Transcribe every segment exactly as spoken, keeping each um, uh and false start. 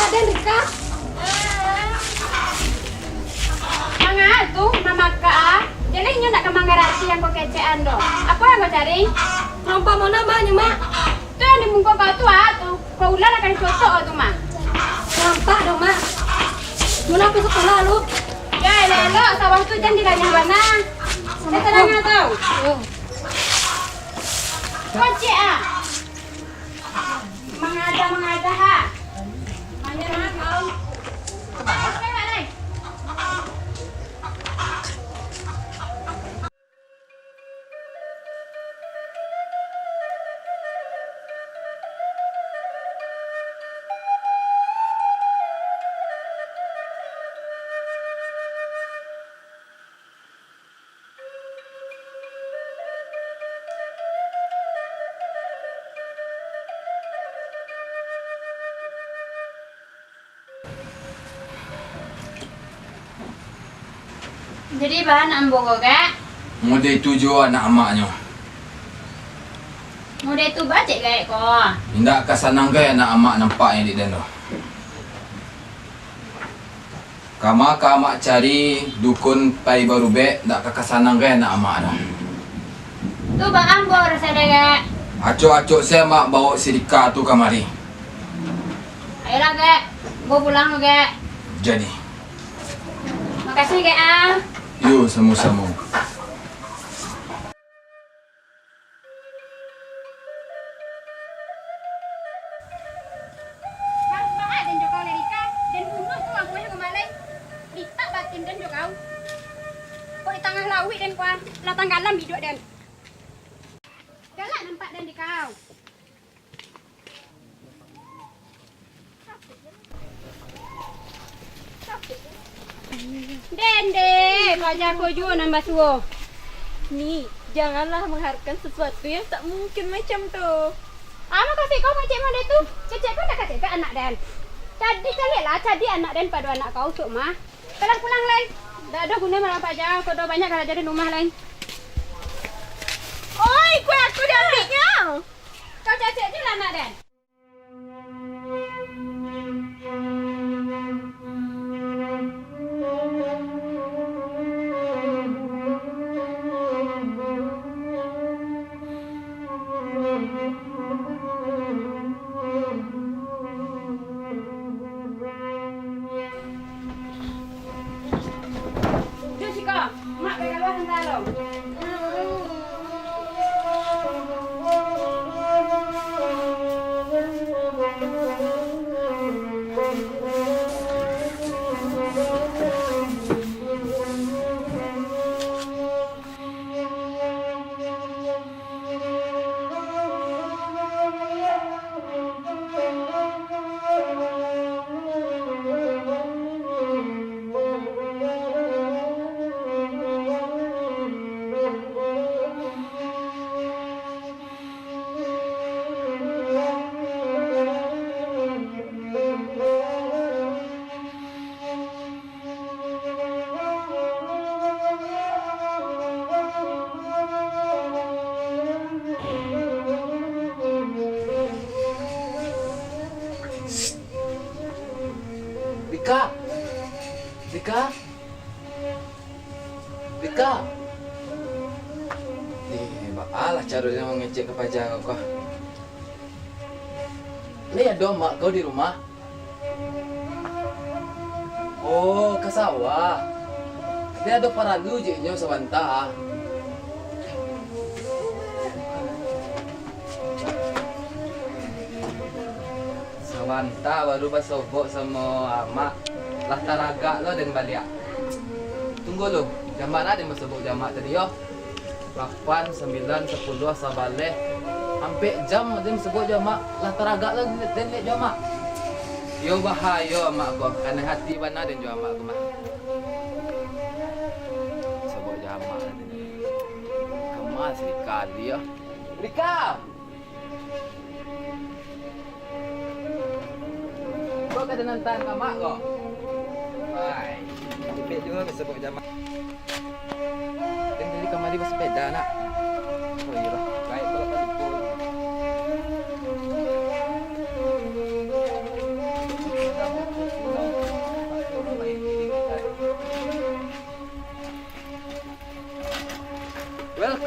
Aden Rika. Manga tu mamakak ah. Jaleh inyo ndak ka mangarati ang ko kecekan do. Apo ang ko cari? Nampak mona, Mak, nyo, Mak. Tu yang di muko kau tu ah, tu. Kau ulah lah kali cocok kau tu, Mak. Nampak do, Mak. Mona pai sakolah lu. Yo, elok-elok, sawah tu jan dilanyah bana. Dah tanang kau. Yo. Kocek ah. Mangada-mangada ha. Manyerah kau. Lai, lai, lai. Jadi, baa anak ambo ko, Kak? Model itu juo anak amaknyo. Model itu baa cek gaek ko? Indak ka sanang gai anak amak nampak yang di den tu. Kama ka amak cari dukun pai barubek, ndak ka kasanang gai anak amak tu. Tu baa ambo rasai dek, Kak? Acok-acok se amak baok si Rika tu kamari. Ayolah, Kak. Ambo pulang dulu, Kak. Jadi. Makasih, Kak, ah. Yo, samo-samo. Harus baa den jo kau, Rika. Den bunuah tu urang tuo ko maleh. Litak batin den jo kau. Kok di tangah lauik den ko, lah tanggalam iduik den. Galak nampak den di kau. Dende, paja ko juo nan basuo. Ni, janganlah mengharapkan sesuatu yang tak mungkin macam tu. Apo kecek kau mangecek model tu? Kecek kau ndak kecek ka anak den. Cadiak caliaklah, cadiak anak den pado anak kau tu mah. Pulang, pulang, Leng. Ndak ado guno malam paja, kau dah banyak karajo di rumah, Leng. Oi, kue aku diambiaknyo. Kau cacek je lah anak den. Duh, siko, mak ka kalua santalo. Rika! Rika! Rika! Eh, baalah caronyo mangecek ka paja ko. Lai ado amak ko di rumah? Oh, ka sawah. Dia ado paralu je inyo sabanta. Sabanta baru basobok samo amak, lah taragak lo den baliak. Tunggu lo, jam bara den basobok jo amak tadi yo? Lapan, sambilan, sapuluah, sabaleh, ampek jam den basobok jo amak, lah taragak lo den liek jo amak. Yo bahayo amak ko, kanai hati bana den jo amak ko mah. Sobok jo amak tadi. Kama sakali yo. Rika! Kok ka den antaan ka amak ko? Ai, bibik juo bisa bawa jamak. Den tadi kamari basapeda, nak. Oh, iyolah. Baik, kalau ka lupo.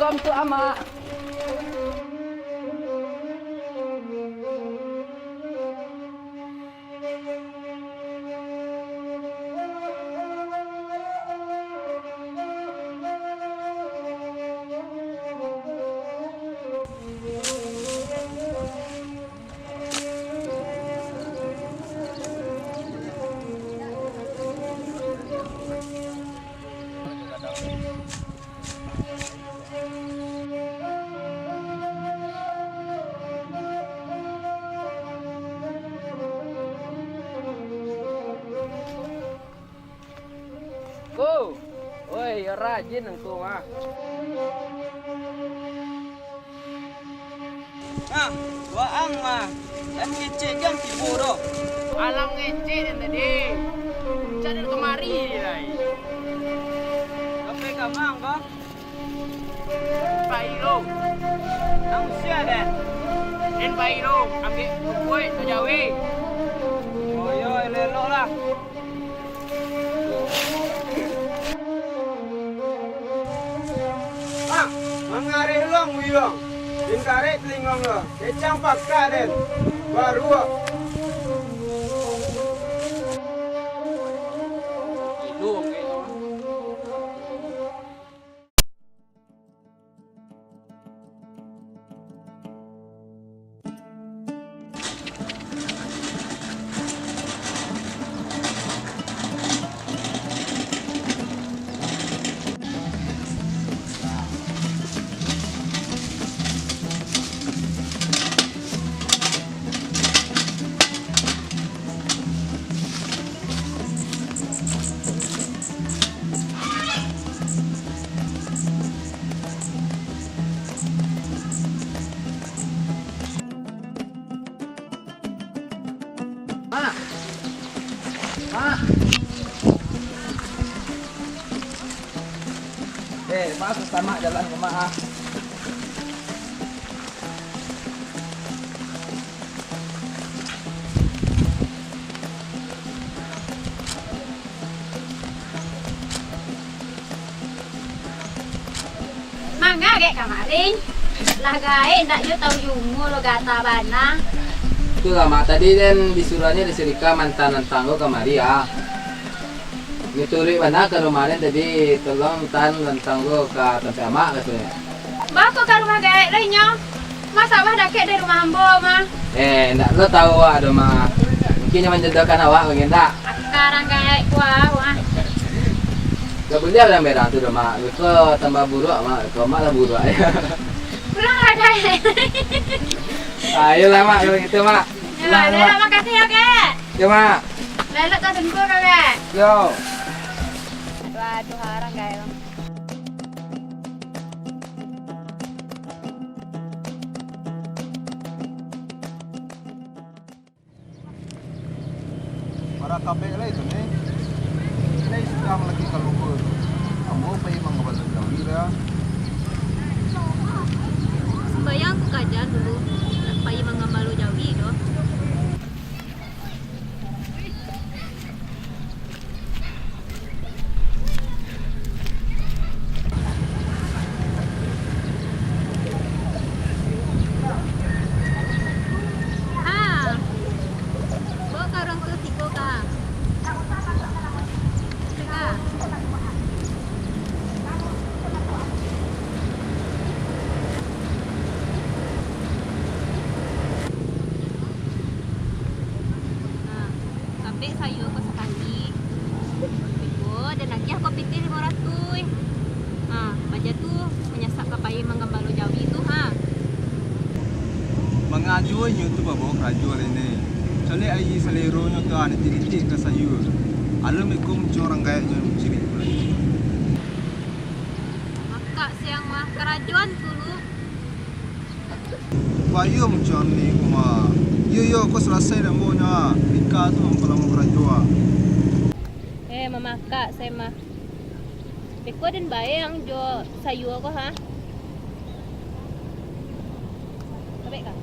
Salam tu, Amak. Ko, oi, yo rajin angku mah. Nah, waang mah, jan ngecek jan tibo doh. Alang ngecek den tadi. Cak den kamari lai. Kape ka ma ko? Pai lo. Nang sia den? Den pai lo, ambiak rupuik jo jawi. Oh iyo, elok-elok lah. Ah, mangareh lo muyuang. Den karek talingong lo. Kecang pakak den. Baruak. Iduang kayaknyo. Mak! Mak! Eh, Mak, susah, Mak, jalan ko, Mak, ah. Manga dek kamari? Lah gaek ndak jo tau jumo lo gata bana. Itulah, Mak, tadi den disuruahnyo di Sirika mantan rantang ko kamari, ah. Nyo turuik bana ka rumah den tadi, tolong tan rantang ko ka tampek amak, katonyo. Baa kok ka rumah gaek lo inyo? Mah sawah dakek dari rumah ambo mah. Eh, ndak lo tau awak doh, Mak. Mungkin nyo manjodohkan awak, mungkin ndak? Sekarang gaek kuah, wah. Ndak buliah urang berang tu doh, Mak. Luko tambah buruak, Mak. Luko Mak lah buruak. Pulang lah, gaek. Ayolah, Mak, kalau gitu, Mak. Ya, pulang, Mak. Makasih ya, Kak. Yo, Mak. Lalok ka sungkuh, Kak. Yo. Waduh, harang, gaek. Bara kabek lai tu, Neng. Lai sudah lagi kaluha. Ambo pai mangambalo jawi lah. Sumbayang ko kajan dulu, nak pai mangambalo jawi doh. Ha. Bawa ka urang tu siko ka. Ka. Ha. Kapek sayua ko sakali. Iko, den agiah ko pitih limo ratuih. Ha, baja tu manyasak ka pai manggambalo jawi tu, ha. Mangajo inyo tu babawa karajo lai ne. Caliak ai saleronyo tu, ha, nitik-nitik ka sayua. Alun iko muncuang urang gaek jo cirik tu lai. Makak siang mah, karajoan tu lu. Payo macam ni, Uma. Iyo, iyo, ko salasai dek ambo nyo, ah. Ika tu mampalamo karajo, ah. Eh, mamakak, sai mah. Beko den bae ang jo sayua ko, ha? Tabek ka?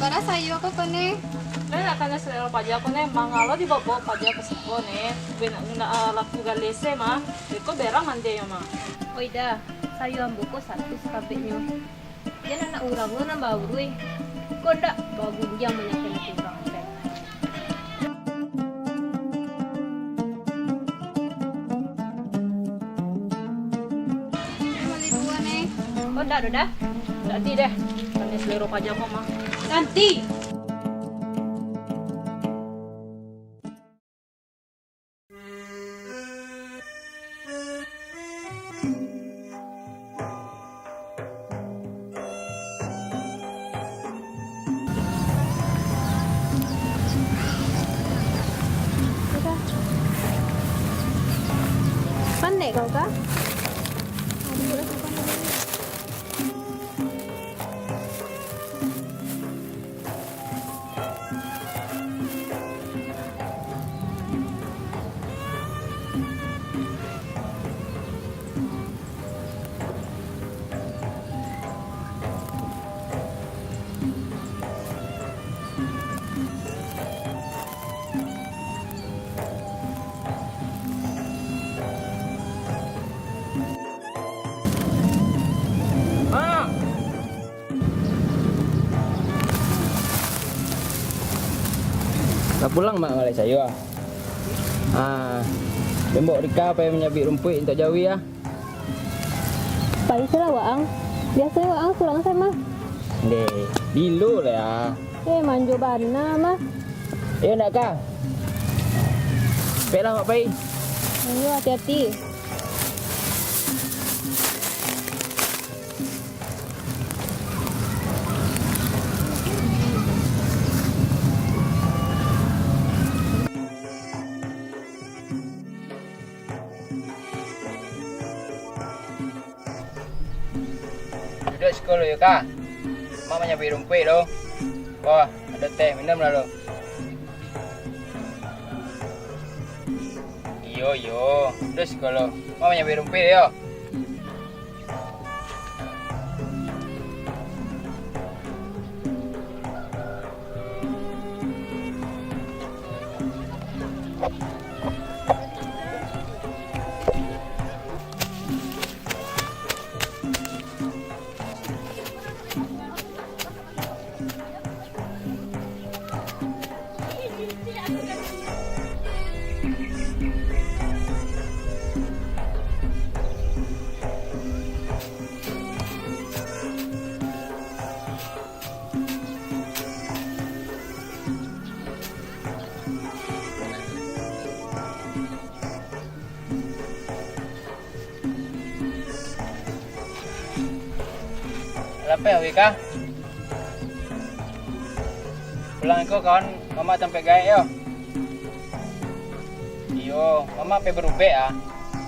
Bara sayua ko, ko ne? Lai nak kanai salero paja ko ne, mangalo dibaok-baok paja ka siko ne, bena, nak, ah, laku galeh se mah, iko berang mandianyo mah. Oi Da, sayua ambo ko satu sakabeknyo. Jan anak urang ko nan bauruih, ko ndak bagunjiang manyakian ati urang se. Bali dua ne. Oh, ndak doh Da. Ndak ati deh. Kanai salero paja ko mah. Ganti. Pandai kau kah? Mak! Lah pulang Mak malai sayua ah. Ah, den bao Rika pai manyabik rumpuik untuak jawi ah. Pai se lah waang. Biaso waang surang se mah. Deh, bilo lah ah. Eh, manjo bana mah. Iyo ndak ka? Pek lah Mak pai. Iyo, ati-ati. Duduak siko lu yo ka. Mak manyabik rumpuik lo. Wah, ado teh, minum lah lo. Iyo, iyo. Duduak siko lo. Mak manyabik rumpuik yo. Lapeh awih kah? Pulang iko kawan, mamak tampek gaek yo. Iyo, mamak pai barubek ah.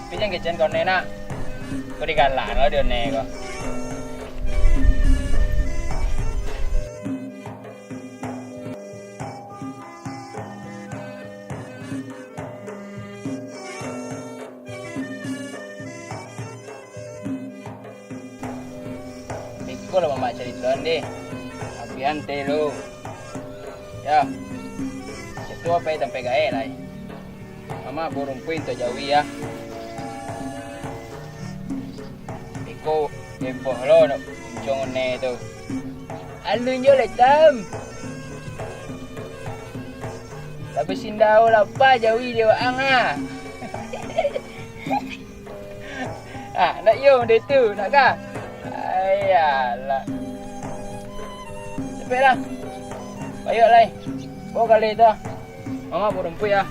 Tapi jan kecekan kawan ne nak. Ko digalak lo di one ko. Iko lah mamak carito an deh. Abihan teh lo. Yo. Situ apai tampek gaek lai. Mamak bao rumpuik untuak jawi ah. Iko heboh lo nak muncung ne tu. Alun jo lah itam. Lah basindau lapa jawi dek waang ah. Ah, nak iyo model tu, nak ka? Ayalah. Capek lah. Payuak lai. Bao galeh tu ah. Mamak bao rumpuik ah.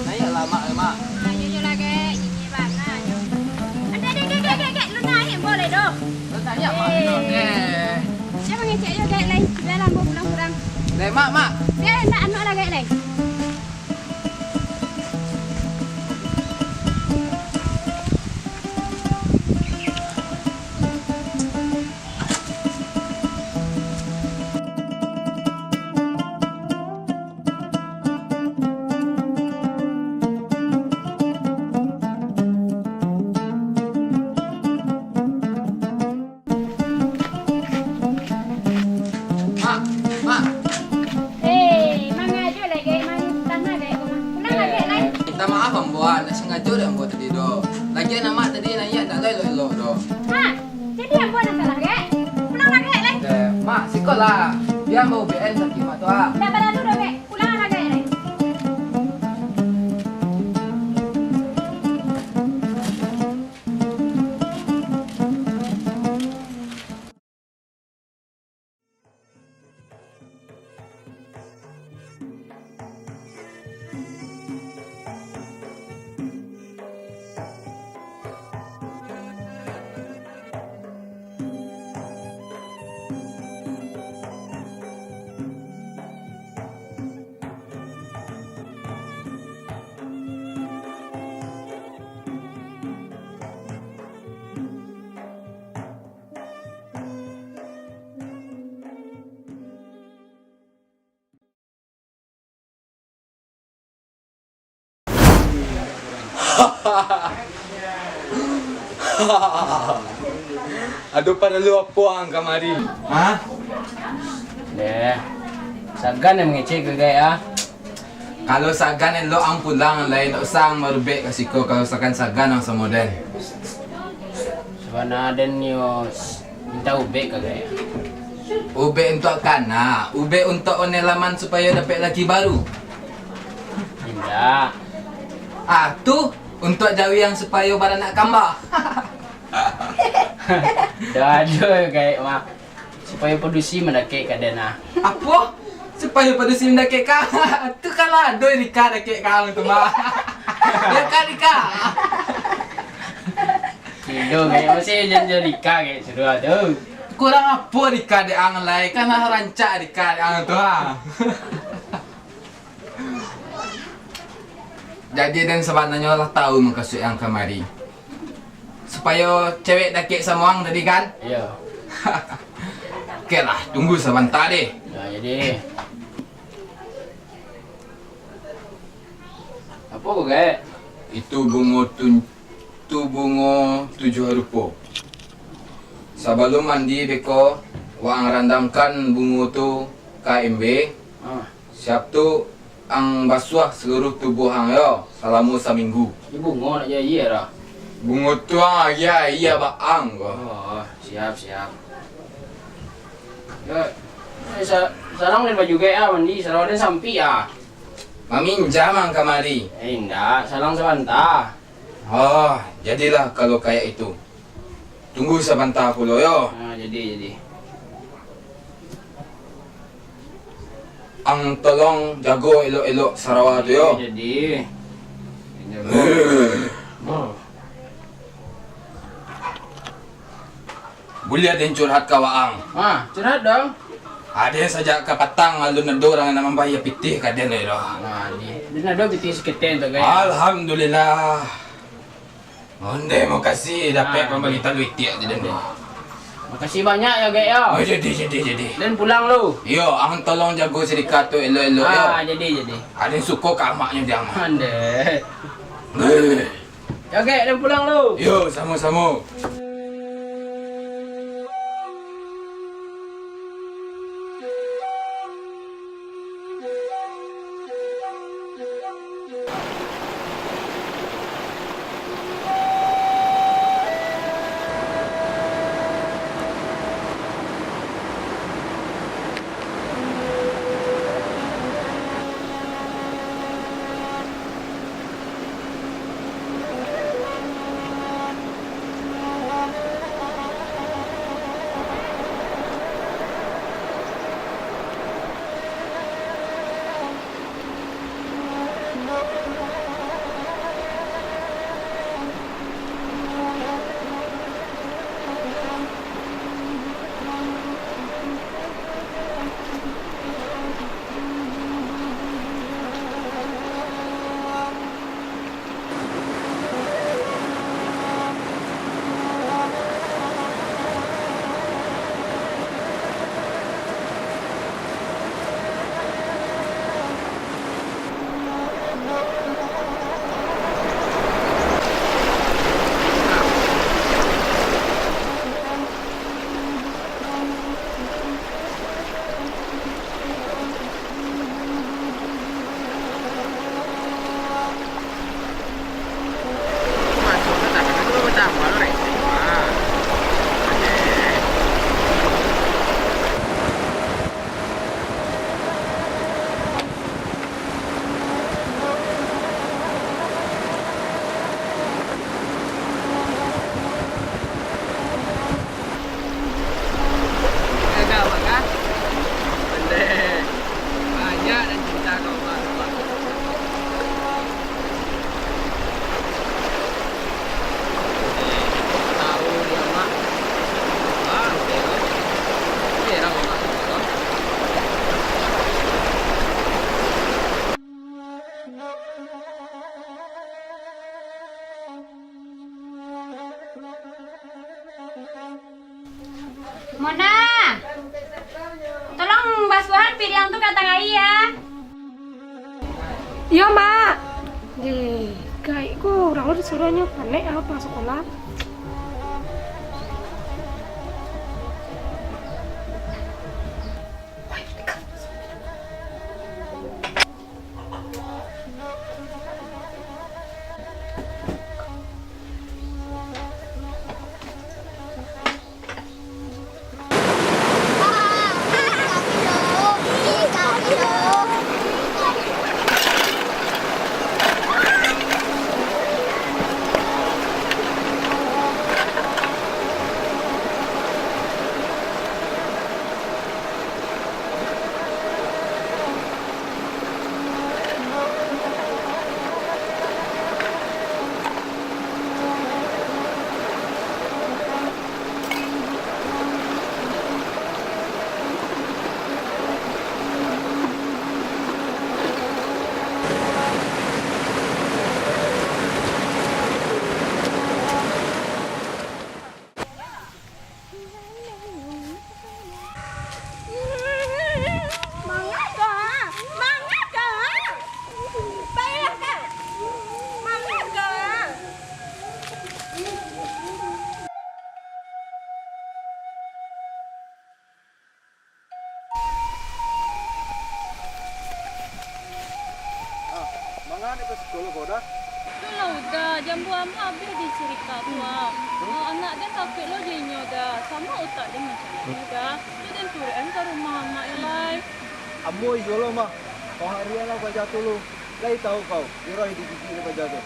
Naiak lah, Mak, eh, Mak. Ah, yo, yo lah, Gek. Ini bana, yo. Adek, adek, Gek, Gek, Gek, Gek. Lu naiak boleh doh. Lu naiak, Mak, eh. Lu, eh. Sia mangecek yo, Gek, lai. Sudah lah, ambo pulang surang. Lai, Mak, Mak. Gek, ndak anu lah, Gek, lai. Ndak sangajo dek ambo tadi doh. Lagian amak tadi naiak ndak elok-elok doh. Ha, jadi ambo nan salah, Gek? Pulang lah, Gek, lai. Eh, Mak, siko lah. Bia ambo ubek-an sakik Mak tu, ah. Ndak paralu doh, Gek. Pulang lah, Gek, lai. Ado paralu apo ang kamari? Ha? Deh, sagan nan mangecek ka Gaek, ah. Kalau sagan elok ang pulang, lai ndak usah ang marubek ka siko, kalau sagan-sagan ang samo den. Sabana den yo minta ubek ka Gaek. Ubek untuak kana, ubek untuak oneh laman supayo dapek laki baru. Indak. Ah, tu untuak jawi ang supayo baranak kamba. Dah ado Gaek mah. Supayo padusi mandakek ka den, ah. Apo? Supayo padusi mandakek ka? Tu kan lah ado Rika dakek ka ang tu mah. Yo kan, Rika? Kido, Gaek, masih jan-jan Rika, Gaek, sudah tu. Kurang apo Rika dek ang lai? Kan lah rancak Rika dek ang tu, ha. Jadi, den sabananyo lah tahu mukasuik ang kamari. Supayo cewek dakek samo ang tadi, kan? Iyo. Oke lah, tunggu sabanta deh. Nah, jadi. Apo ko, Gaek? Itu bungo tun-, tu bungo tujuah rupo. Sabalum mandi beko, waang randamkan bungo tu ka embe. Ah. Siap tu, ang basuah saluruh tubuah ang yo, salamo saminggu. Di bungo nak jadi dah. Bungo tu ang agiah aia ba ang ko. Oh, siap, siap. Yo, eh, sa-, sarang den baju Gaek ah, mandi, sarang den sampik ah. Maminjam ang kamari. Eh, indak, salang sabanta. Oh, jadilah kalau kayak itu. Tunggu sabanta pulo yo. Ah, jadi, jadi. Ang tolong jago elok-elok sarawa tu yo. Jadi. Buliah den curhat ka waang. Ah, curhat dong. Aden sajak kapatang alun ado urang nan mambayia pitih ka den lai doh. Nah, di, den ado pitih saketeng tu, Gaek. Alhamdulillah. Ondeh, makasih dapek pambali talua itiak tu, den. Makasih banyak yo, Gaek, yo. Oh, jadi, jadi, jadi. Den pulang lu. Yo, ang tolong jago si Rika tu elok-elok yo. Ah, jadi, jadi. Aden suko ka amaknyo dek ang. Ondeh. Eh. Yo, Gaek, den pulang lu. Yo, samo-samo. Mona, tolong basuahan piriang tu ka tangah aia, ya. Iyo, Mak. Deh, gaek ko urang lo disuruahnyo, panek ah pulang sakolah. Manga, Kak! Manga, Kak! Pailah, Kak! Manga, Kak! Ah, manga dek ka sikola ko, Da? Tu lah, Uda, jambu amak abih di si Rika tu, ah. Hmm. Ah, anak den takuik lo jo inyo, Da. Samo utak den macam tu, Da. Tu den turuik an ka rumah amak lai. Ambo iyo lo, Mah. Kok harian lah paja tu lo. Lai tahu kau, iro digigik dek paja tu.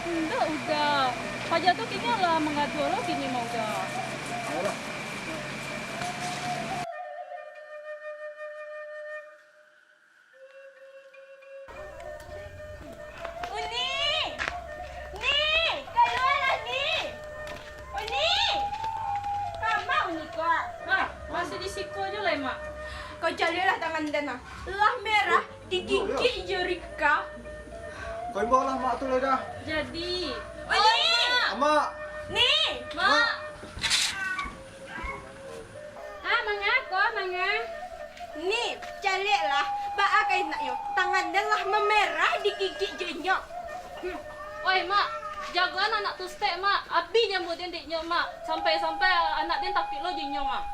Indak, Uda. Paja tu kini lah manggaduah lo kini mah, Uda. Ayolah. Uni! Ni! Kalualah, Ni! Uni! Kama Uni ko? Mak, masih di siko jo lai, Mak. Kau caliaklah tangan den, ah. Lah merah, digigik jo Rika. Kau imbau lah mak tu lai, Da. Jadi. Uni! Amak! Ni! Mak! Ah, manga ko, manga? Ni, caliaklah, baa ka inaknyo, tangan den lah mamerah digigik jo inyo. Hmm. Oi, Mak, jagoan anak tu stek, Mak. Abih jambu den dek inyo, Mak. Sampai-sampai anak den takuik lo jo inyo, Mak.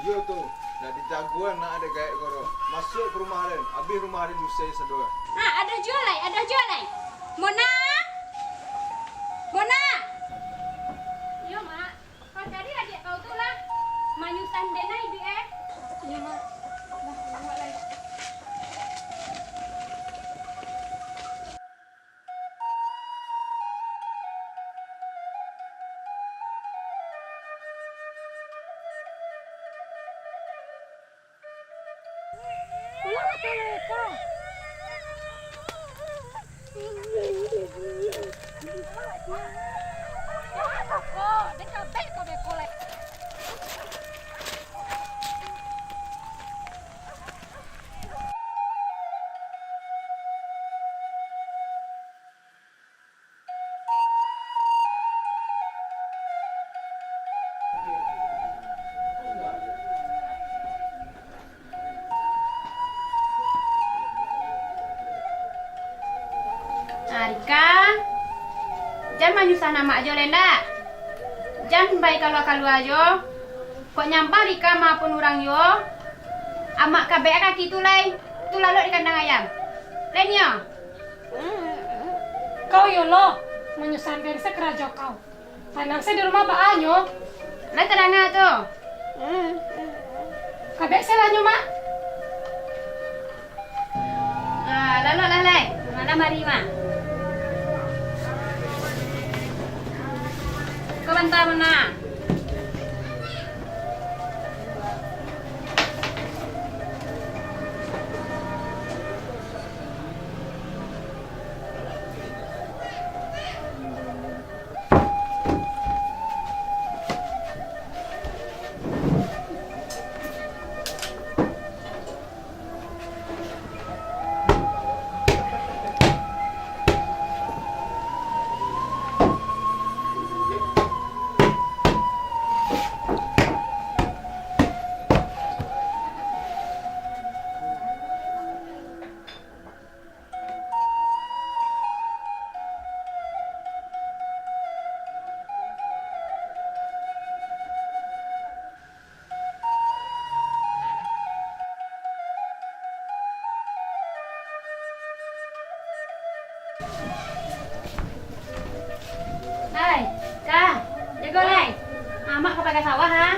Iyo tu, nak dijagoan nak dek gaek ko doh. Masuak ka rumah den, abih rumah den dusai sado. Ha, ado juo lai, ado juo lai. Mona! Mona! Iyo, Mak. Kau cari adiak kau tu lah. Manyusah den nah iduik, eh. Iyo, Mak. Dah, buek lai. Pulang ka leko. Pulang ka leko, den kabek ko beko lai. Ah, Rika, jan manyusah amak jo lai ndak? Jan pai kalua-kalua jo. Kok nyampah Rika maafun urang jo, amak kabek kaki tu lai, tu lalok di kandang ayam. Lai nio. Kau iyo lo, manyusah den se karajo kau. Tanang se di rumah baa nyo. Lai tadanga tu. Kabek se lah nyo, Mak. Ah, lalok lah lai. Malam hari, Mak. Ko banta, Mona. Ka sawah, ha?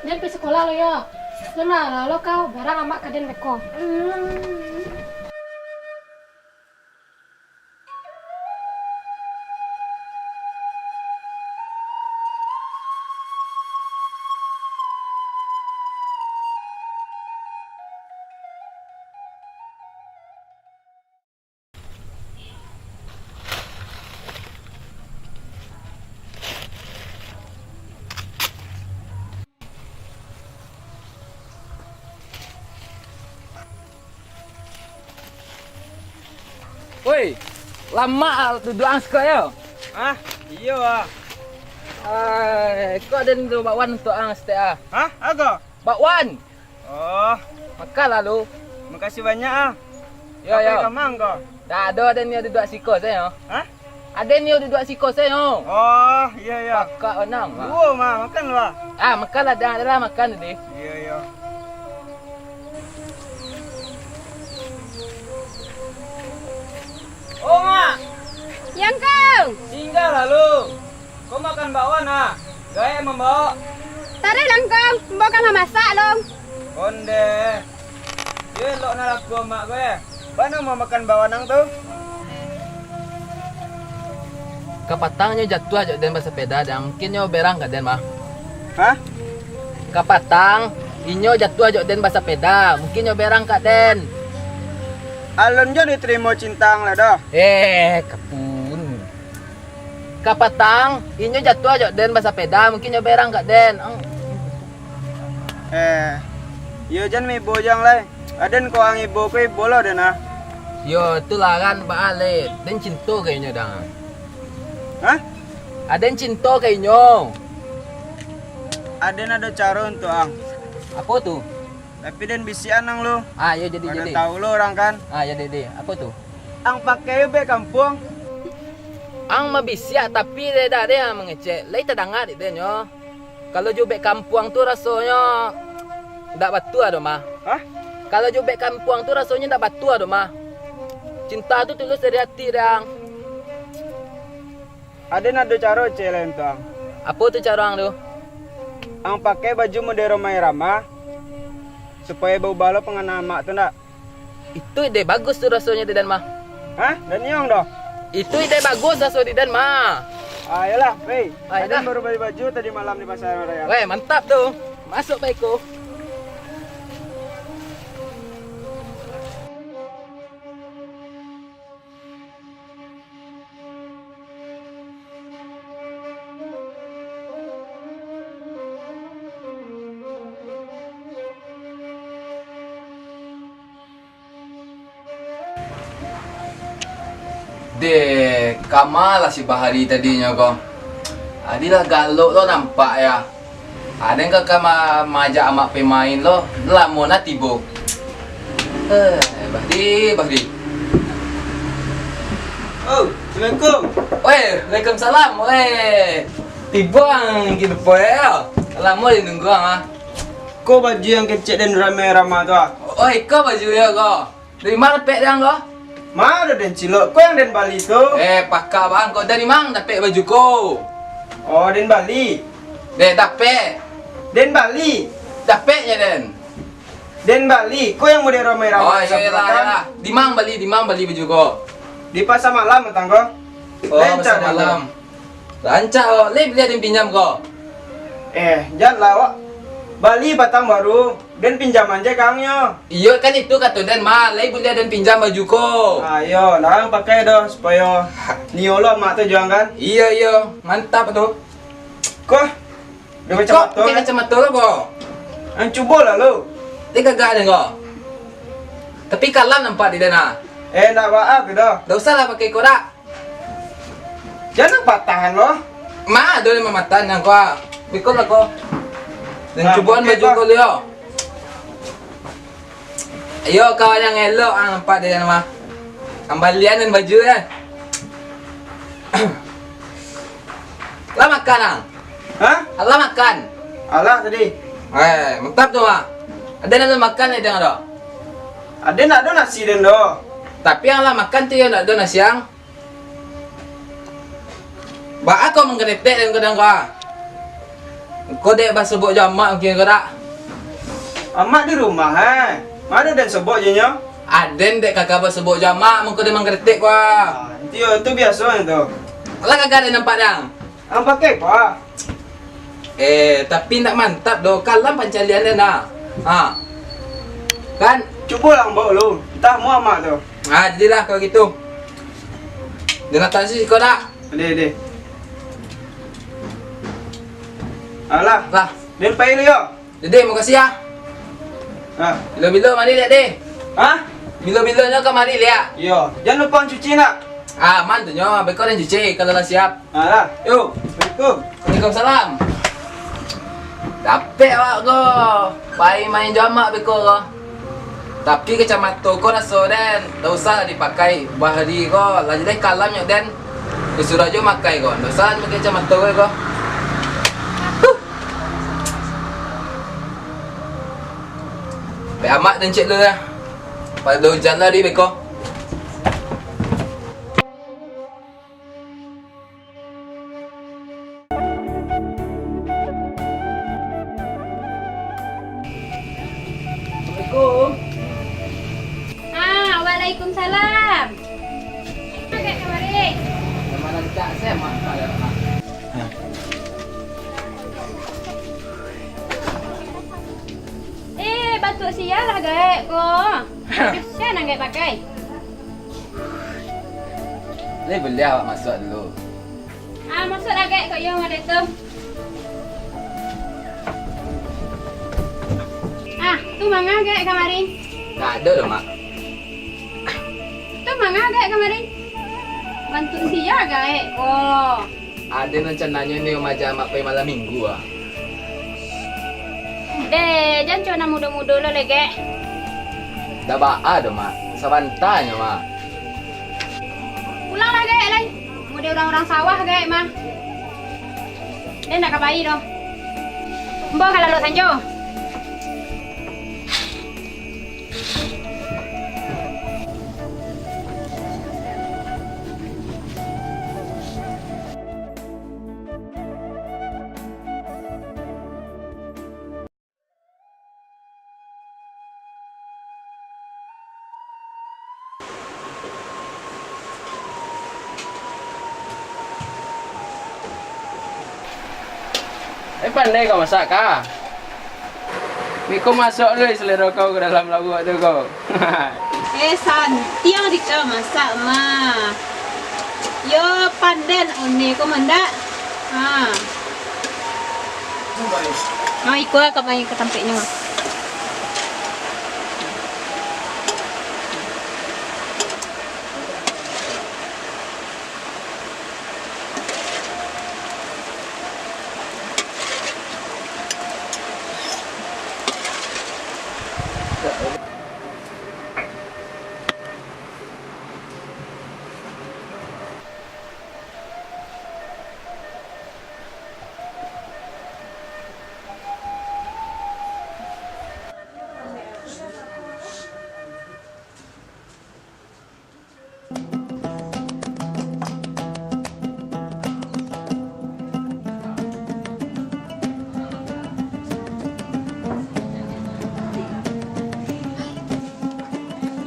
Den pai sikolah lo yo. Sudah lah lo kau, barang amak ka den beko. Woi, lamak duduak ang siko yo? Hah? Iyo, ah. Ai, ko ado ni bakwan untuak ang saketek, ah. Hah? Apo? Bakwan. Oh. Makanlah lu. Makasih banyak, ah. Yo, yo. Apo ka ma ko? Dak ado, ado nio duduak siko sajo. Hah? Ado nio duduak siko sajo. Oh, iyo, iyo. Pakak onang, ah. Duo mah, makan lu, ah. Ah, makanlah, dah, dah lah, makan tadi. Iyo, iyo. Oh, Mak. Yang kau. Singgahlah lu. Ko makan bakwan, ah. Gaek mambao. Taruih langkong, ambo ka mamasak, Long. Onde. Yo, elok nan laku amak ko, eh. Bana mau makan bakwan ang tu? Kapatang nyo jatuah jo den basapeda, dan mungkin nyo berang ka den, mah. Hah? Kapatang, inyo jatuah jo den basapeda, mungkin nyo berang ka den. Alun jo ditarimo cintang lah doh. Eh, kapun. Kapatang, inyo jatuah jo den basapeda, mungkin nyo berang ka den. Ang- Eh, iyo jan maibo jang lai. Aden ko ang ibo ko ibo lo den ah. Yo, tu lah kan, baa lai. Den cinto ka inyo dang. Hah? Aden cinto ka inyo. Aden ado caro untuak ang. Apo tu? Tapi den bisiakan ang lo. Ah, yo, jadi, Pada jadi. Tahu lo urang kan? Ah, yo, jadi. Apo tu? Ang pakai ubek kampuang. Ang mabisiak, tapi dek dak ado yang mangecek. Lai tadanga dek den nyo. Kalau jo ubek kampuang tu rasonyo ndak batua doh, mah. Hah? Kalau jo ubek kampuang tu rasonyo ndak batua doh, mah. Cinta tu tulus dari ati, dang. Aden ado caro cek lain tu, ang. Apo tu caro ang tu? Ang pakai baju model Rhoma Irama, supayo baubah lo pangana amak tu ndak? Itu ide bagus tu rasonyo di den mah. Hah? Dak nio ang doh? Itu ide bagus raso di den mah. Ah, iyolah, wei. Ah, Aden iyolah. Baru bali baju tadi malam di pasar raya. Weh, mantap tu. Masuk baiko. Deh, kama lah si Bahari tadinyo ko. Adi lah galok lo nampak ya. Aden ka, ka ma-, maajak amak pemain lo, lamo na tibo. Eh, Bahri, Bahri. Oh, assalamualaikum. Weh, waalaikumsalam. Weh, tibo ang gitu po yo. Lamo di nunggu ang ah. Ko baju yang kecek den Rhoma Irama tu ah. Oh, iko baju yo ko. Dari ma dapek dang ko? Ma ado den cilok, ko yang den bali tu. Eh, pakak bang ko. Dari ma dapek baju ko? Oh, den bali. Deh, dapek. Den bali. Dapeknyo den. Den bali, ko yang model Rhoma Irama. Oh, iyolah, iyolah. Di ma bali, di ma bali baju ko? Di pasar malam patang ko. Oh, pasar malam. Rancak, wak. Lai buliah den pinjam ko? Eh, jan lah, wak. Bali patang baru, den pinjam aja ka ang nyo. Iyo, kan itu kato den mah, lai buliah den pinjam baju ko. Ah, iyo, larang pakai doh, supayo nio lo amak tu jo ang kan. Iyo, iyo, mantap tu. Ko, ado kacamato kan? Pakai kacamato lo ko? Ang cubo lah lo. Lai gagah den ko. Tapi kalam nampak di den ah. Eh, ndak baa tu doh. Ndak usah lah pakai ko dak. Jan patah lo. Ma, ado limo matan nan ko ah. Beko lah ko. Den cuboan baju ko liyo. Iyo, kawan nan elok ah, nampak di den mah. Kambalian den baju den. Lah makan ang? Hah? Alah makan? Alah tadi. Eh, mantap tu ah. Aden nan makan ni den ado? Aden ndak ado nasi den doh. Tapi ang lah makan tu yo ndak ado nasi ang. Baa kau manggaretek den kadang ko ah? Kau dek basobok jo amak mungkin ko dak? Amak di rumah eh. Ma ado den sobok jo nyo? Aden dek kaka basobok jo amak mangko den manggaretek ko ah. Ah, itu yo, itu biaso tu. Alah kagak den nampak dang. Ang pakai ko ah. Eh, tapi ndak mantap doh, kalam pancalian den nah. Ha. Kan? Cubolah ang bao lu, antah muah amak tu. Ah, jadilah kalau gitu. Den nak taksi siko dak? Deh, deh. Alah. Lah. Den pai lu yo. Deh, makasih ah. Ah. Bilo-bilo mari liak deh. Hah? Bilo-bilo nyo kamari liak. Iyo, jan lupo cuci nak. Ah, aman tu nyo, beko den cuci kalau lah siap. Alah. Yo. Assalamualaikum. Waalaikumsalam. Dapek awak ko. Pai main jo amak beko ko. Tapi kacamato ko raso den, ndak usah lah dipakai. Bahari ko, lah jaleh kalam nyo den. Disuruah jo makai ko. Ndak usah lah dipakai kacamato ko. Huh. Pek amak den cek dulu lah. Pado ujan lah di beko. Assalamualaikum. Ah, waalaikumsalam. Agak kamari. Nama rancak saya, Mak. Eh, batuk sia lah gaek ko. Sia nan gaek pakai. Lai buliah awak masuak dulu. Ah, masuak lah gaek ko iyo model tu. Ah, tu manga gaek kamari? Ndak ado doh, Mak. Tu manga gaek kamari? Bantuak sia gaek ko. Aden rancananyo ni maja amak pai malam minggu ah. Deh, jan co nan mudo-mudo lo lai gaek. Ndak baa doh, Mak. Sabanta nyo, Mak. Pulanglah gaek lai. Mudo urang-urang sawah gaek mah. Den ndak ka pai doh. Ambo ka lalok sanjo. Eh, pandai kau masak, Kak. Beko masuak dulu selera kau ka dalam lauak tu, kau. Eh, santiang dikau masak, mah. Yo, pandan one ko mandak. Ha. Ha, iko ka main ka tampeknyo.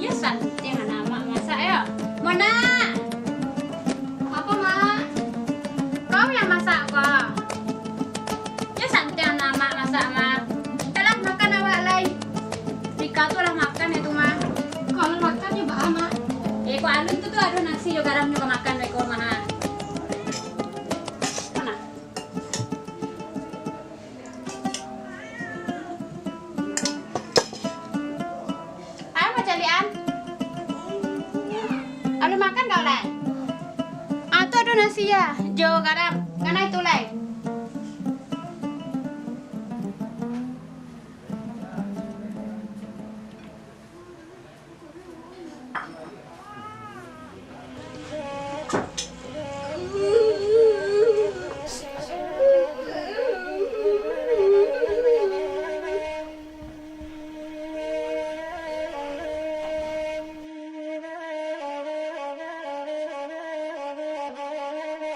Iyo, santiang anak amak masak, yo. Mona! Apo, Mak? Kau nan masak, ko? Yo, santiang anak amak masak, Mak. Alah, makan awak lai. Rika tu lah makan itu, Mak. Kalau makan, yo baa, Mak? Eh, ko alun tu, tu ado nasi jo garamnyo ka makan, beko, Mak. Mana? Ayo, Mak, caliak an. Alun makan kau lai? Ah, tu ado nasi ya, jo garam. Kanai tu lai.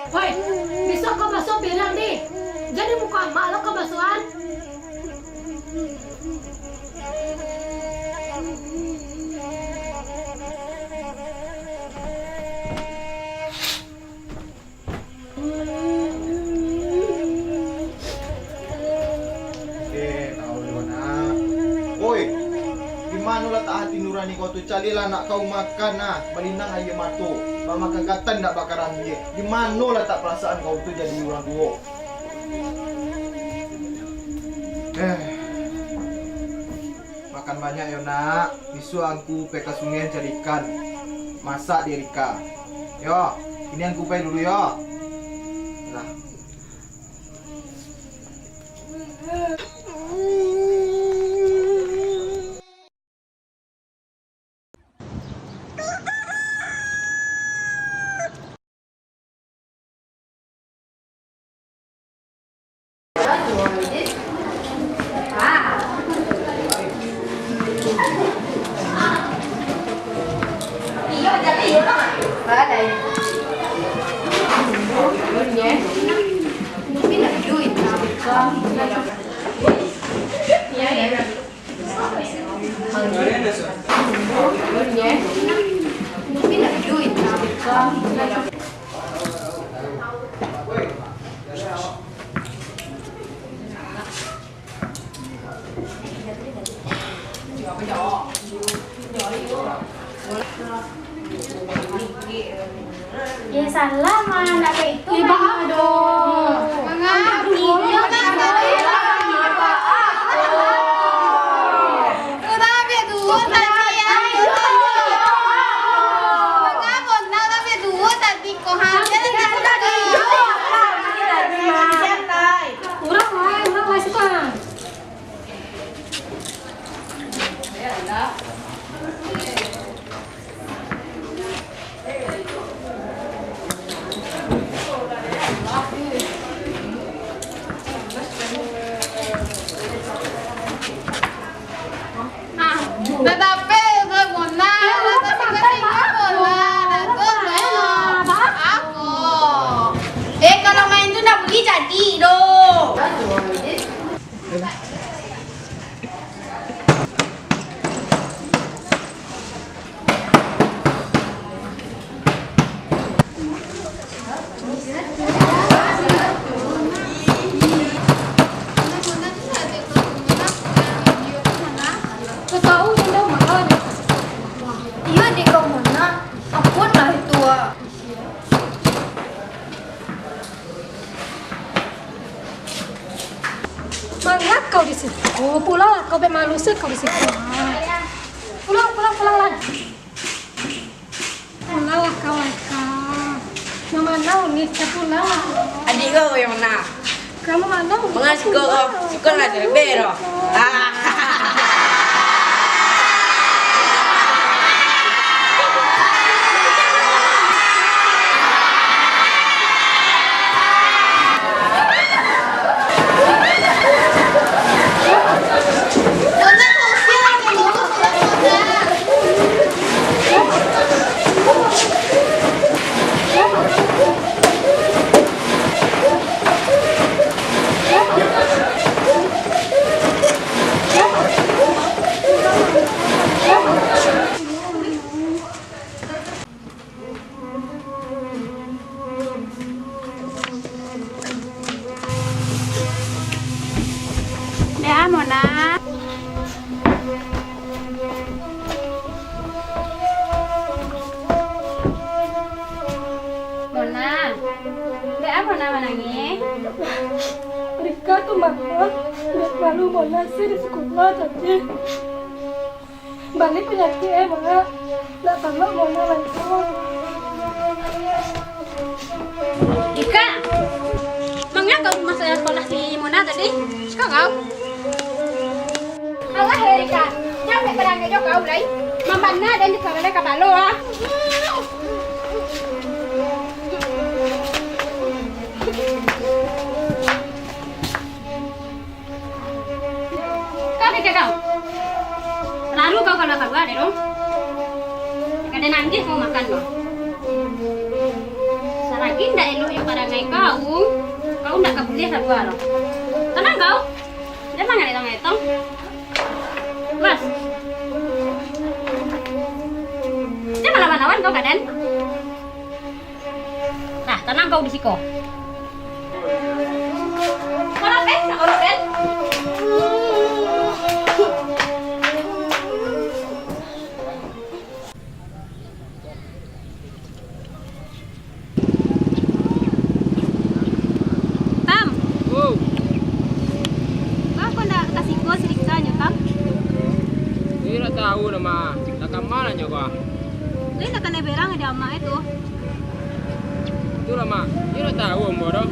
Woi, bisuak kau basuah piriang di. Jadi muko amak lo kau basuahan. Eh, kau ni, nak. Oi, di mano latak hati nurani kau tu? Calilah nak kau makan, nah. Balinang aia mato. Bamakan gatan ndak bakarambia. Di mano latak parasaan kau tu jadi urang tuo? Eh. Makan banyak yo, nak. Bisuak angku pai ka sungai cari ikan. Masak di Rika. Yo, kini angku pai dulu yo. Nah. Eh, salah mah, nak kayak itu. Eh, mah, bah, aduh. Mangapa? Mangapa? Mangapa? Mangapa? Urang lai, urang lai suka. Ah, dah dapet, dah guna, dah dapet, dah guna, dah guna. Aku. Eh, kalau main tu nak beli jadi doh. Iyo, dek kau Mona, ampun lah itu, ah. Manga kau di siko? Pulanglah kau, bek malu se kau di siko. Pulang, pulang, pulanglah. Pulanglah kau, Aika. Nan ma Uni, ka pulanglah. Adik kau nan ma? Kamu ma Uni? Manga siko kau? Siko lah lebih doh. Ah. Dek a, Mona. Mona. Dek a, Mona manangih? Rika tu marah, dek malu Mona se di sikolah tadi. Baliak panyakik, eh, Mak. Ndak talok Mona lai tu. Sekolah si Mona tadi, suka kau? Alah, Erika, jan parangai jo kau lai. Mambana den di kapalo, kapalo, ah. Kau pikir kau, lalu kau kalau kalua deh tu, kada nangkih kau makan tu. Salagi ndak elok jo parangai kau, kau ndak ka buliah kalua tu. Tanang kau, jan mangaretong-ngaretong. Mas, jan malawan-lawan kau, kaden. Nah, tanang kau di siko. Kalau pen, nak urut pen. Tam. Oh. Baa kok ndak ka siko si Rika nyo, Tam? Iyo, ndak tahu lah, Mak. Ndak ka ma lah nyo ko. Lai ndak kanai berang dek amak e tu. Itulah, Mak. Iyo, ndak tahu ambo doh.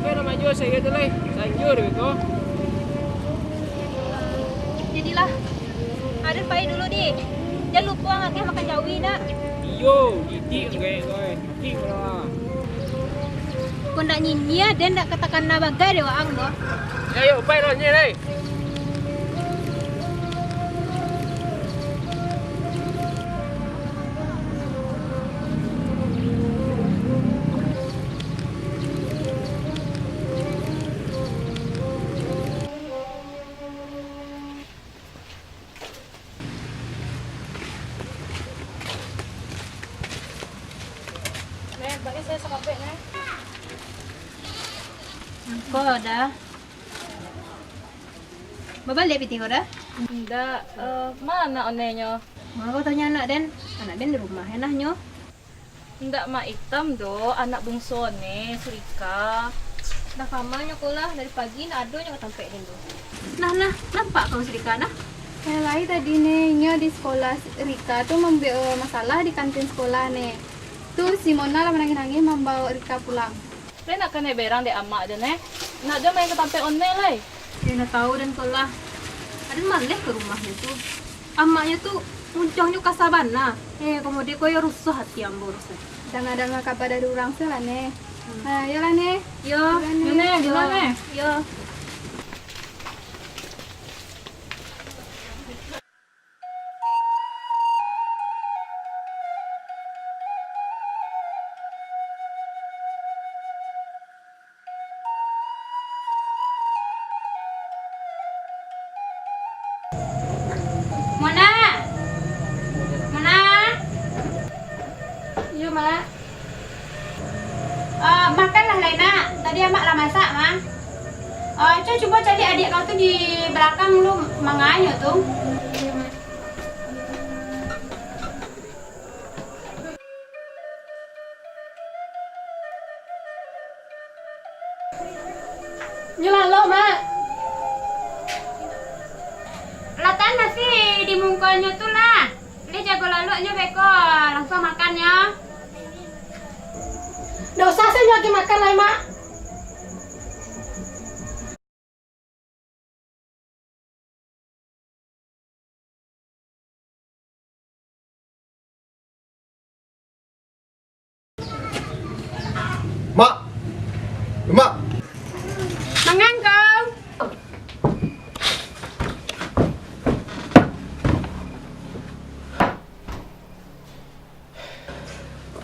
Pai lah maju sajo tu lai. Sanjo dek ko. Jadilah. Aden pai dulu, di. Jan lupo angek makan jawi, nak. Iyo, didik angek ko, eh. Didik lah. Kok ndak nyinyia, den ndak ka takana bagai dek waang doh. Yo, yo, pai lah, nyeh, lai. Neh, bagi sajo sakapek, Neh. Ko dah. Babaliak pitih ko dah? Indak, eh, ma anak onenyo? Ma kau tanyo anak den? Anak den di rumah, enaknyo. Indak Mak Itam doh, anak bungsu One, si Rika. Nah, ka ma nyo ko lah, dari pagi ndak ado nyo ka tampek den tu. Nah, nah, nampak kau si Rika, nah? Kayak lai tadi, Neh, inyo di sekolah Rika tu mambuek, eh, masalah di kantin sekolah, Neh. Tu si Mona lah manangih-nangih mambaok Rika pulang. Lai nak kanai berang dek amak den, eh. Ndak ado main ka tampek One lai. Yo, ndak tahu den ko lah. Aden maleh ka rumahnyo tu. Amaknyo tu muncuangnyo kasa bana. Eh, komode ko yo rusuah ati ambo rusuah. Danga-danga kaba dari urang se lah, Neh. Hmm. Ah, yo lah, Neh. Yo, yo, Neh, duluan, Neh. Yo. Mona! Mona! Iyo, Mak. Eh, makanlah lai, Nak. Tadi amak lah masak, mah. Eh, co cubo caliak adiak kau tu di balakang lu, manganyo tu. Nyo lalok, Mak. Latakan nasi di mungkonyo tu lah. Lai jago laloknyo beko, langsuang makan nyo. Ndak usah, sajo nyo agiah makan lai, Mak. Mak! Mak! Mangan kau!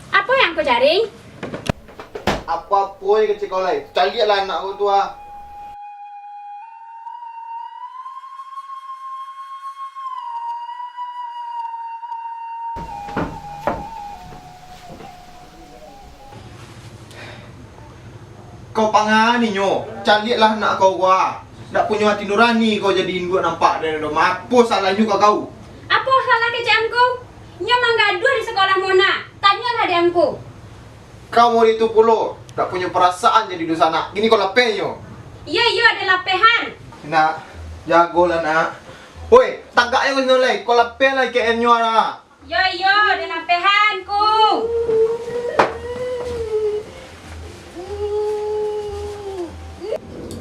Apo yang kau cari? Apo-apo je kecek kau lai. Caliaklah anak kau tu, ah. Kau pangani nyo, caliaklah anak kau ko, ah. Ndak punyo ati nurani kau jadi induak nampak dari rumah. Apo salahnyo ka kau? Apo salah kecek angku? Nyo manggaduah di sekolah Mona. Tanyolah di angku. Kau mode tu pulo, ndak punyo parasaan jadi dunsanak. Kini kau lapeh nyo. Iyo, iyo, ado lapehan. Nak, jagolah, Nak. Oi, tagak yo kau sino lai. Kau lapeh lai K N nyo, Nak. Iyo, iyo, ado lapehan ku.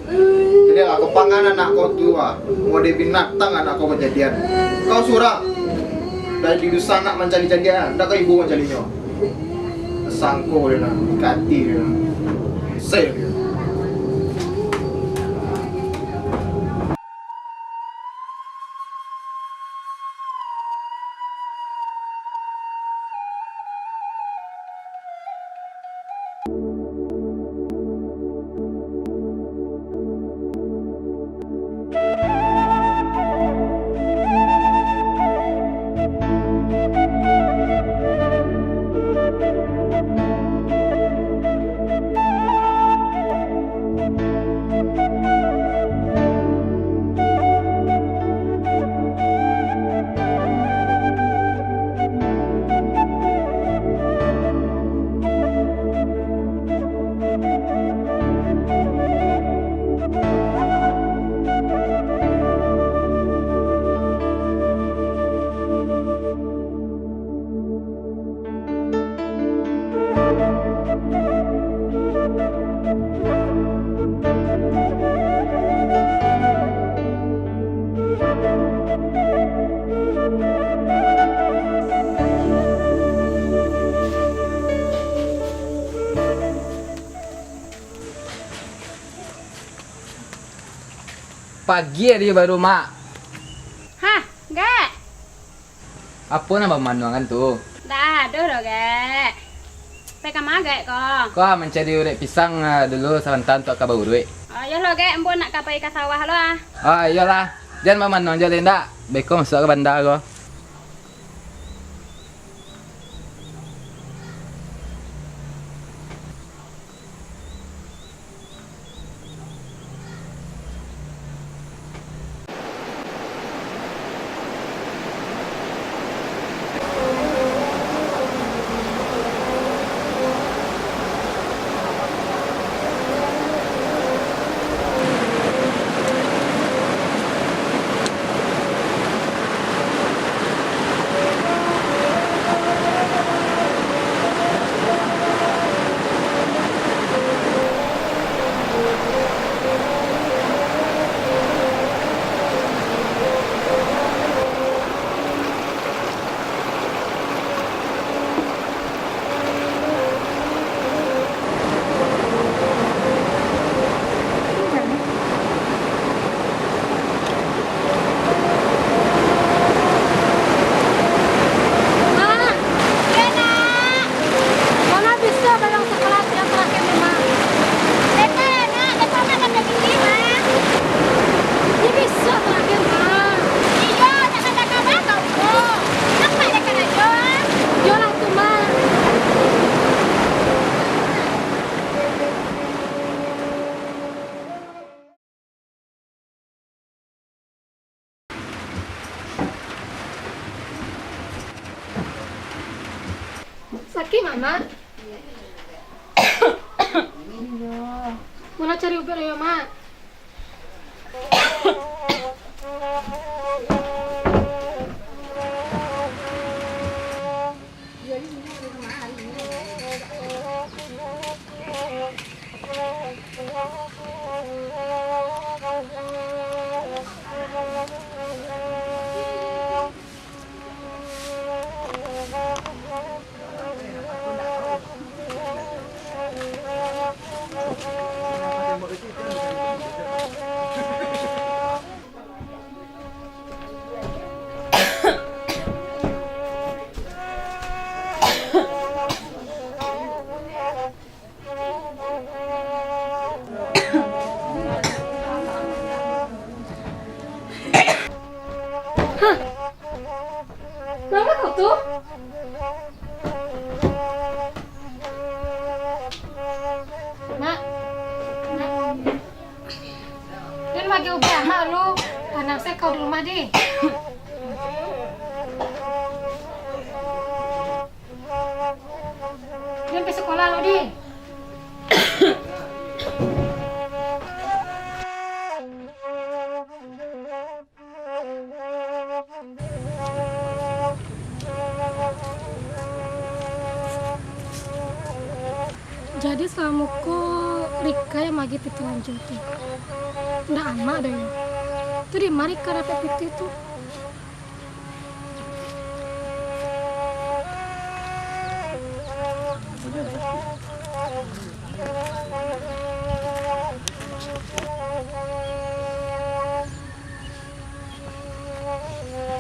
Jadi lah, kau pangan anak kau tu, ah. Model binatang anak kau kajadian. Kau surang. Dari dusa anak mancari-cari, ah. Ndak kau ibu mancarinyo. Sangko dia nak, kati dia nak. Sel dia. Pagi ari baru, Mak. Hah, Gek? Apo nan bamanuangan tu? Ndak ado doh, Gek. Pai ka ma, Gek, ko? Ko mancari urek pisang, ah, dulu sabanta untuak ka bauruik. Oh, iyo lo, Gek, ambo nak ka pai ka sawah lo, ah. Ah, iyolah. Jan bamanuang jo lai ndak. Beko masuak ka banda ko. Mak, iyo, Nak. Mama bisa barang sekelas yang terakhir, Mak. Beta, Nak, beta mah dapat tinggi, Mak. Ini bisa terakhir, Mak. Iyo, nak kata kabar kau, Mak. Nampak dek karajo, ah. Iyolah tu, Mak. Sakik, Mak, Mak? Iyo. Mano cari ubat yo, Mak? Hah? Manga kau tu? Mak, Mak. Den bagi ubat Mak lu, tanang se kau di rumah di. Den pai sekolah lu di. Jadi salamo ko Rika yang magiah pitih balanjo tu? Ndak Amak doh yo? Tu di ma Rika dapek pitih tu?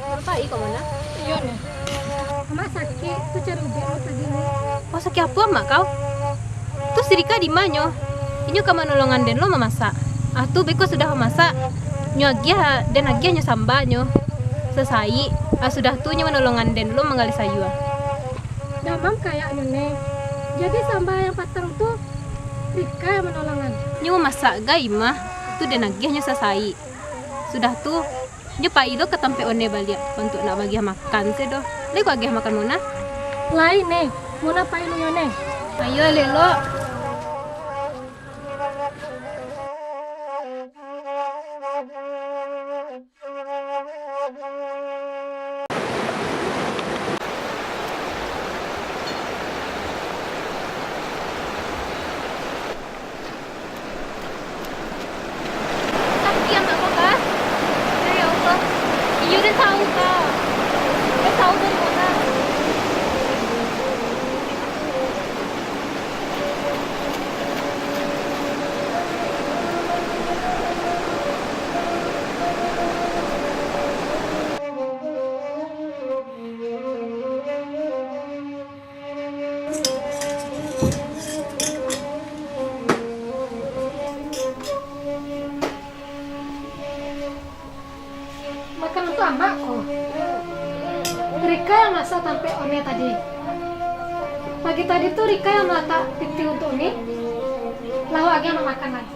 Bapak iko mah? Iyo, Neh. Amak sakik, tu cari ubek lo tadi, Neh. Oh, sakik apo amak kau? Tu si Rika di ma nyo? Inyo ka manolongan den lo mamasak. Ah, tu beko sudah mamasak, nyo agiah, den agiah nyo sambanyo sasaik. Ah, sudah tu nyo manolongan den lo manggaleh sayua. Damam kayaknyo, Neh. Jadi samba yang patang tu Rika yang manolongan? Nyo mamasak gai mah, tu den agiah nyo sasaik. Sudah tu, nyo pai lo ka tampek One baliak, untuak nak bagiah makan se doh. Lai ko agiah makan Mona? Lai, Neh. Mona pai lo yo, Neh. Ayo, elok-elok. Tapi anak ko, Kak, ya Allah, iyo den tahu, Kak. Den tahu dari mana? Makanan tu amak ko. Rika yang masak tampek One tadi. Pagi tadi tu Rika yang malatak pitih untuak Uni. Lah wak agiah amak makan lai.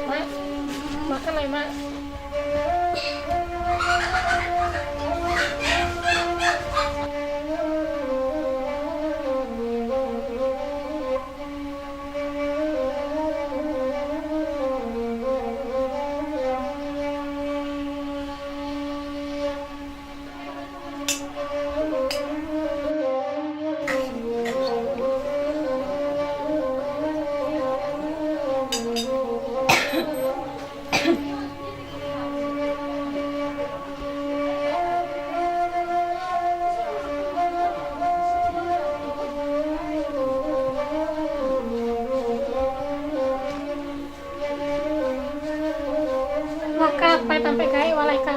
Mak, makan lai, Mak. Lah ka, pai tampek gaek wak lai ka.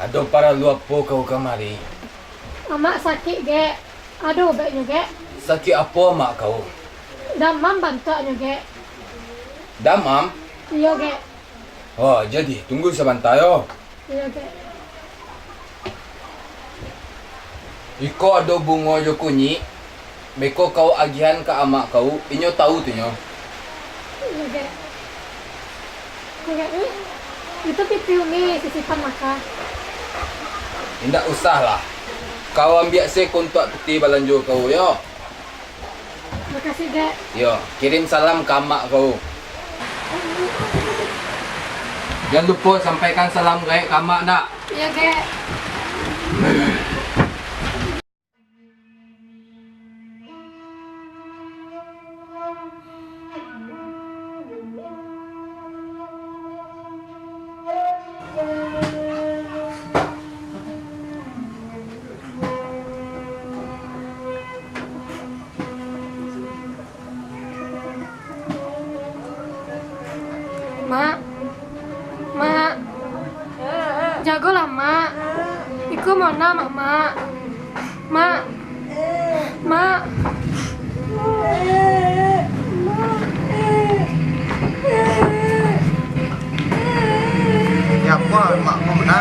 Ado paralu apo kau kamari? Amak sakik, Gek. Ado ubeknyo, Gek? Sakik apo amak kau? Damam bantuaknyo, Gek. Damam? Iyo, Gek. Oh, jadi, tunggu sabanta yo. Iyo, Gek. Iko ado bungo jo kunyik, beko kau agiahan ka amak kau, inyo tahu tu nyo. Iyo, Gek. Iyo, Gek. Itu pitih Uni sisipan maka. Indak usah lah. Kau ambiak se kontuak pitih balanjo kau, yo. Makasih, Gek. Yo, kirim salam ka amak kau. Jan lupo sampaikan salam gaek ka amak, nak. Iyo, Gek. Mak, Mak, jagolah, Mak. Iko Mona, Mak, Mak. Mak, Mak. Siapo, Mak, Mona?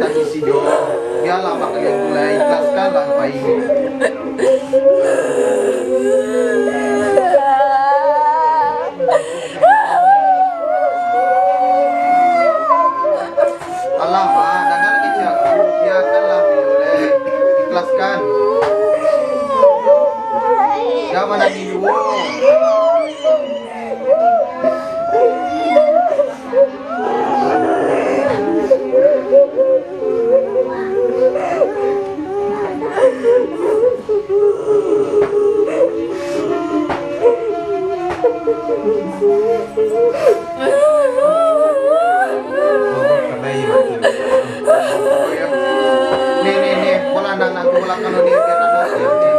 Tangisi jo, bialah bakalian tu lah, ikhlaskanlah baik. Alah, Ma, dangan kecek aku, biakanlah beliau lai, ikhlaskan. Jan manangih juo. Nih, nih, nih, bola anak-anak tu, bola kalau nih, biar anak, biar nih.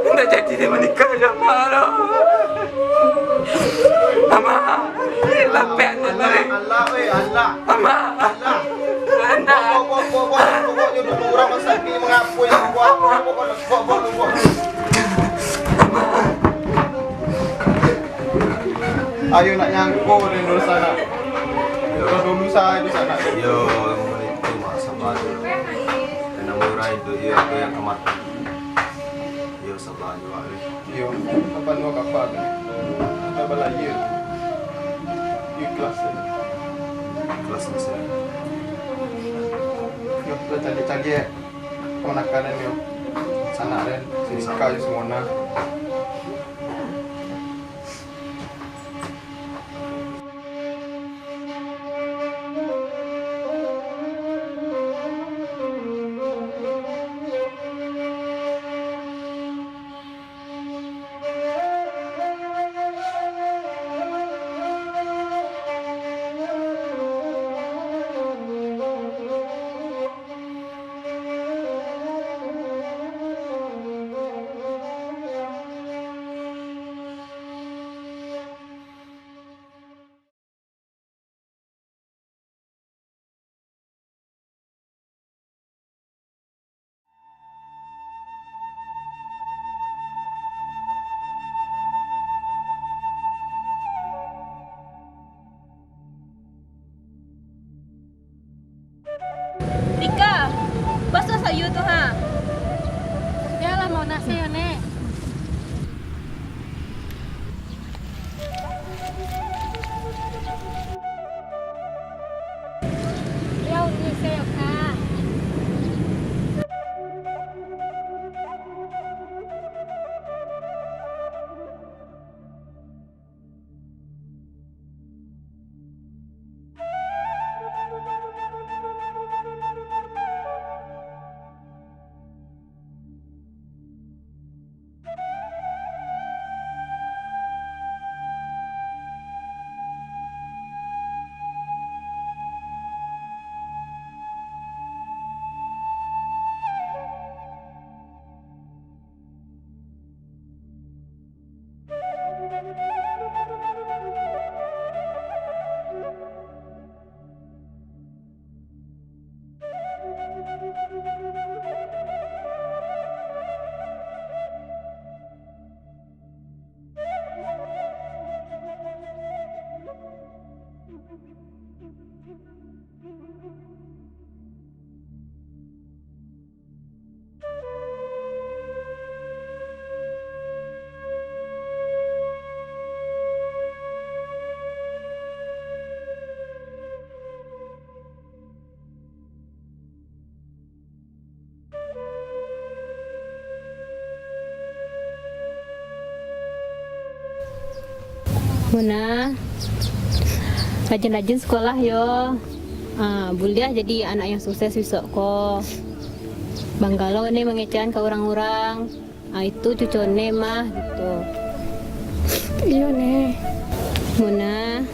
Indak jadi dek manikah jo Ama lo. Ama, lapeh anak lai. Allah, weh, Allah. Ama. Allah. Anak. Bok, bok, bok, bok, bok, bok, bok, duduk urang masak ni mangapui, bok, bok, bok, bok, bok, bok, bok. Ayo nak nyangko deh dosa nak. Dosa dulu sajo sanak. Yo, emang itu mak sabar. Karena murah itu, iyo, itu yang kematian. Iyo, sabar juga, weh. Iyo, apa nuak apa tu? Kita balayia. Ikhlas, ya. Ikhlas, Mas, ya. Yo, kita cari-cari, ya. Kamanakan, yo. Sanak, Ren. Si Rika, si Mona. Rika, basuah sayua tu, ha. Sudah lah, Mona, sayua, Nek. Mona, rajin-rajin sekolah yo. Ah, buliah jadi anak yang sukses besok ko. Bangga lo ne mangecekan ka urang-urang. Ah, itu cucu ne mah, gitu. Iyo, Ne. Mona.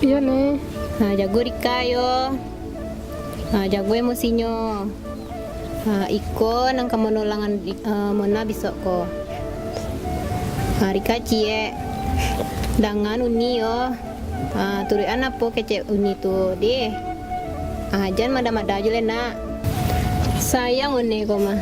Iyo, Ne. Ah, jago Rika yo. Ah, jago emosinyo. Ah, iko nan ka manolangan, ah, Mona bisuak ko. Ari ka ciek, dangan Uni yo. Ah, turuikan apo kecek Uni tu, deh. Ah, jan mada-mada jo lai, nak. Sayang Uni ko mah.